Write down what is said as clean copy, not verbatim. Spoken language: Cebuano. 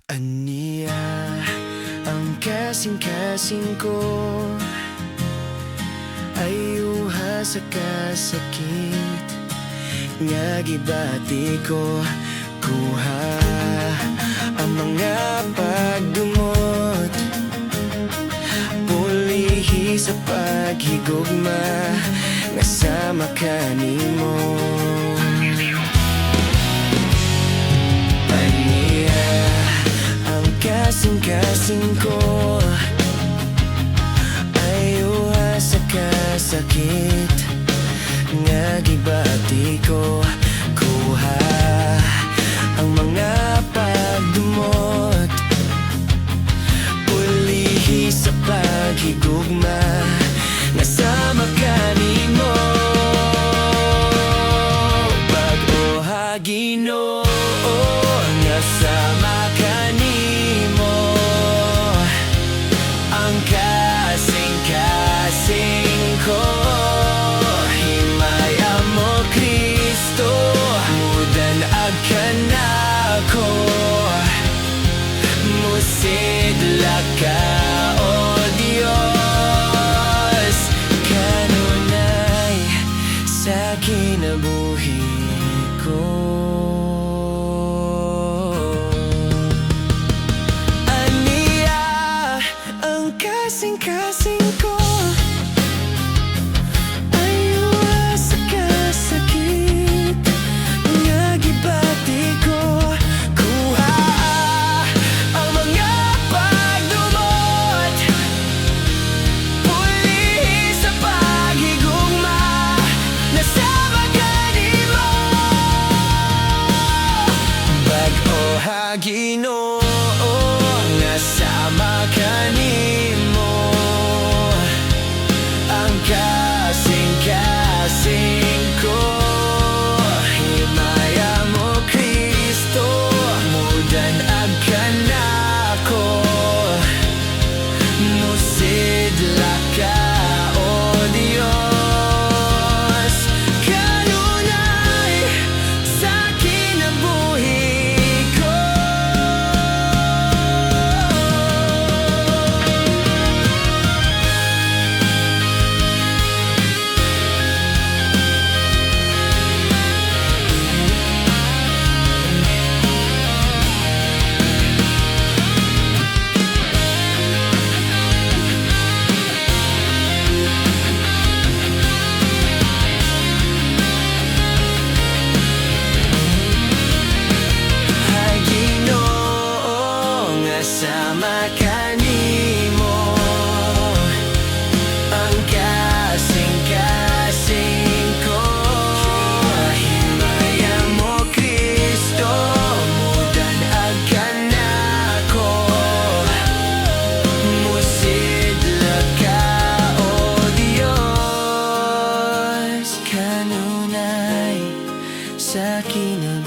Aniya ang kasing-kasing ko, ayuha sa kasakit nga gibati ko. Kuha ang mga pagdumot, pulihi sa paghigugma nga sama kanimo. Aniya ang kasing-kasing ko, ayuha sa kasakit nga gibati ko. Kuha ang mga pagdumot, pulihi sa paghigugma nga sama kanimo. Bag-oha, Ginoo, nga sama kanimo ang kasing-kasing ko. Himaya mo, Kristo, mudan-ag kanako. Musidla ka, O Diyos, kanunay sa kinabuhi ko. Aniya ang kasing-kasing ko, ayuha sa kasakit nga gibati ko. Kuha ang mga pagdumot, pulihi sa paghigugma na sama kanimo. Bag-oha, Ginoo, nga sama kanimo ang kasing-kasing ko. Himaya mo, Kristo, mudan-ag kanako. Musidla ka, O Diyos, kanunay sa kinabuhi ko. Ay, Ginoo, nga sama kanimo ang kasing-kasing ko. Himaya mo, Kristo, mudan-ag kanako. Musidla ka, O Diyos, kanunay sa kinabuhi.